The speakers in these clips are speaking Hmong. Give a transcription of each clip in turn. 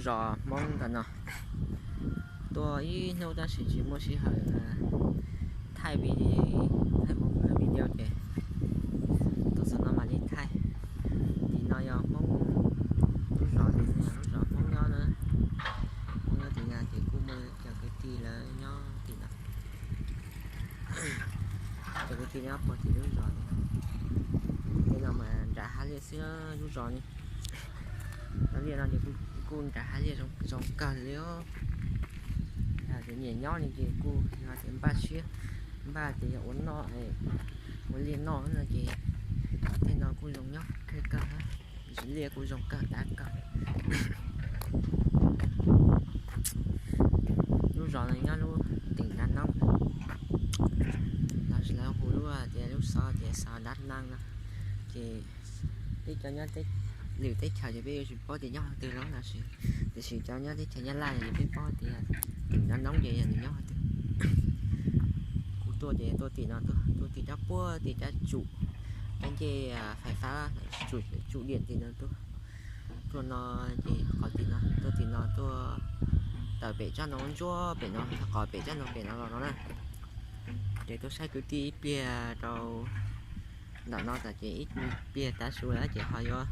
Zos Hmoob ntawm no tuaj ib hnub tab sis tsis muaj sij hawm thaij vi, thaij video ces tuaj txog no mam li thaij. Tim no yog Hmoob lub zos, lub zos Hmoob nyob na. Hmoob nyob tim no ces kuj muaj cov kwv tij lawv nyob tim no. Cov kwv tij nyob puag tim lub zos. Tej no mas nram hav liaj xwb lub zos ne. Lub liaj no ces kuj nram hav liaj zoo kawg li os. Yog tias nyiam nyob li ces kuj yog tias npaj siab, npaj tias yog ua noj, ua liaj noj no ces tej no kuj zoo nyob kawg kawg, liaj kuj zoo kawg dav kawg. Lub zos no nyob lub tỉnh Đắk Nông, los sis lawv hu lub tias lub xov tias xov Đắk Nông no. Ces peb cov nyob lwm teb chaws ces peb yuav tsis paub tias nyob qhov twg los tab sis, tiam sis cov nyob teb chaws Nyab Laj ces peb paub tias tỉnh Đắk Nông ces yog nws nyob qhov twg. Kuv tuaj ces tuaj tim no, tuaj tim rab puag tim rab tsum, rab ncej fais fab, tsum, tsum diam tim no tuaj. Tuaj no ces qhov tim no, tuaj tim no tuaj tawm pem tsob ntoo ntsuab pem no, qhov pem tsob ntoo pem no los no na. Ces tuaj saib kwv tij ib pliag rau ntawm no tas ces ib pliag tav su lawm ces ho yuav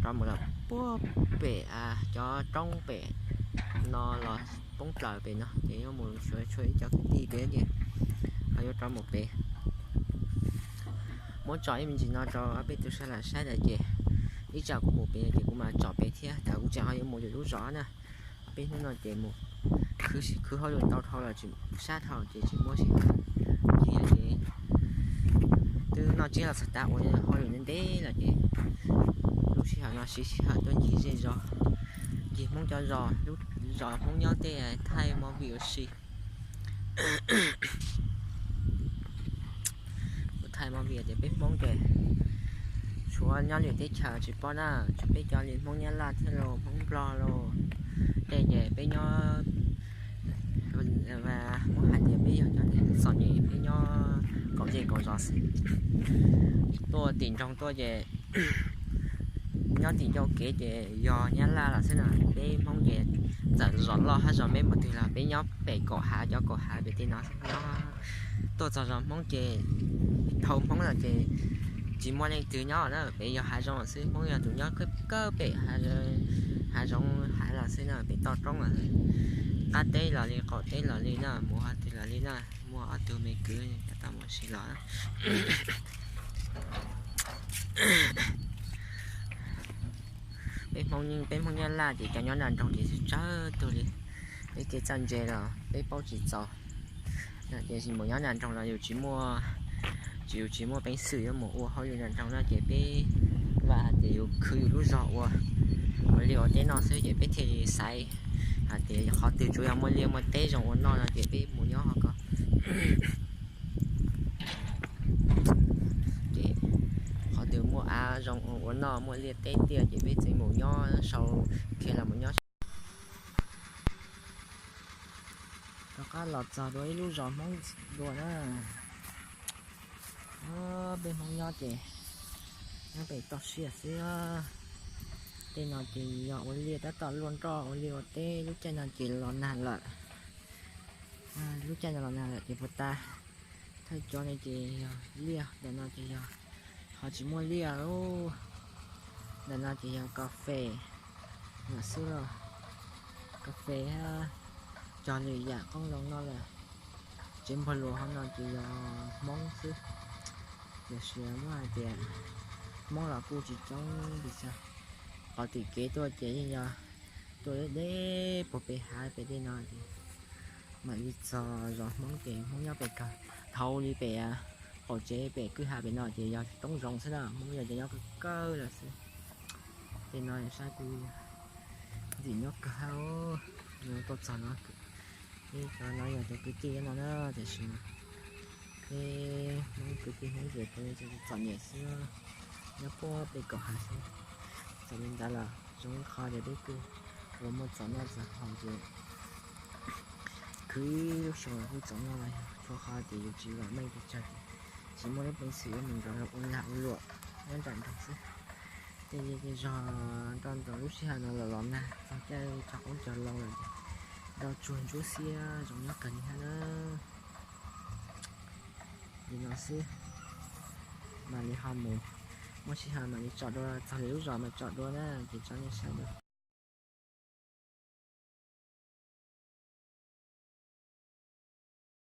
rov mus lawm puag pem cov roob pem no los poob plaws pem no ces yuav mus tshuav tshuav ib co kwv tij pem ces ho yuav rov mus pem. Muab tso ib me ntsis no rau peb tug sawv daws saib lawm ces ib tsam kuv mus pem ces kuv mam tso pem thiab, tas kuv tseem ho yuav mus lwm lub zos na. Peb hnub no ces mus khwv, khwv hauj lwm ntau dhau lawm tsis sab dhau ces tsis muaj sij hawm ncig ces twb noj tsiab los txog tav ua hauj lwm ntev ntev lawm ces lub sij hawm no siv sij hawm tuaj ncig zej zos, ncig Hmoob cov zos, lub zos Hmoob nyob tej thaij movie ua si. Kuv thaij movie tias peb Hmoob ces tshuav nyob lwm teb chaws tsis paub na, tshuav peb cov li Hmoob Nyab Laj thiab los Hmoob Nplog los tej ces peb nyob, muab hais tias peb yog cov txom nyem peb nyob kaum zej kaum zos xwb. Tuaj tim nroog tuaj ces nyob tim ncauj kev ces yog Nyab Laj los xwb na, peb Hmoob ces txawm zos loj hab zos me mus twg los peb nyob pem kaum hav, cov kaum hav pem tej no xwb. Nyob tuaj txog zos Hmoob ces dhau Hmoob lawm ces tsis muaj leej twg nyob na, pem yog hav zoov xwb. Hmoob yog tus nyob kawg pem hav zoov hav lawm xwb na, pem toj roob lawm. Qab teb los li, qaum teb los li na, mus qhov twg los li na, muaj ob tug me kwv cov tau mus si los. Peb Hmoob, peb Hmoob Nyab Laj ces cov nyob nram nroog ces tsawg tug li, peb kev txawj ntse los peb paub tsis txaus. Tiam sis mus nyob nram nroog los yus tsis muaj, yus tsis muaj peev xwm yuav mus ua hauj lwm nram nroog no ces peb vam hais tias yus khwv yus lub zog ua, ua liaj ua teb noj xwb ces peb thiaj li xaiv hais tias qhov twg tsuas yog muaj liaj muaj teb zoo ua noj no ces peb mus nyob hauv ko. Ces qhov twg muaj av zoo ua noj, muaj liaj teb tiaj ces peb txeev mus nyob sau, khiav los mus nyob. Rov qab los txog dua ib lub zos Hmoob dua na. Peb Hmoob nyob ces nyob pem toj siab xwb. Tej no ces yog ua liaj tab tom luaj nroj ua liaj ua teb, lub caij no ces los nag lawm. Lub caij no los nag lawm ces puas tas. Thawj cov no ces yog liaj, ntawm no ces yog qhov tsis muaj liaj lauj. Ntawm no ces yog kas fes lawm xwb lauj. Kas fes cog lwm yam qoob loo noj lawm. Tsev npog luas hauv no ces yog Hmoob xwb. Tiam sis muab hais tias Hmoob los kuj tsis coob li xwb. Qhov tim kev tuaj ces yeej yog tuaj deb deb puag pem hav pem tej no ces mam li txog zos Hmoob ces Hmoob nyob pem kawg. Dhau li pem qaum tsev pem kwj ha pem no ces yog roob zoov xwb na, Hmoob yog cov nyob kawg kawg lawm xwb. Tej no saib kuj ntxim nyob kawg hab. Tuaj txog no, peb cov no yog cov kwv tij no na, tiam sis peb Hmoob kwv tij Hmoob ces peb txom nyem xwb, nyob puag pem kaum hav xwb. Txawm li ntawd los zoo ib qho tias peb kuj uas muaj txom noj txom haus ces khwv ib lub xyoo los kuj txom noj los yog tshuav qhov tias yus tsis vam meej pes tsawg ces tsis muaj lub peev xwm yuav mus nrov ua lag ua luam nyob nram nroog xwb. Ces zog nrog ntawm lub sij hawm no los los nag txog caij tso qoob cog loo lawm, rau tsuag ntsuab xiab zoo nyob kawg li thiab na. Li no xwb, mam li ho mus, muaj sij hawm mam li tsom dua, txog lwm lub zos mas tsom dua na, ces tso nej saib dua.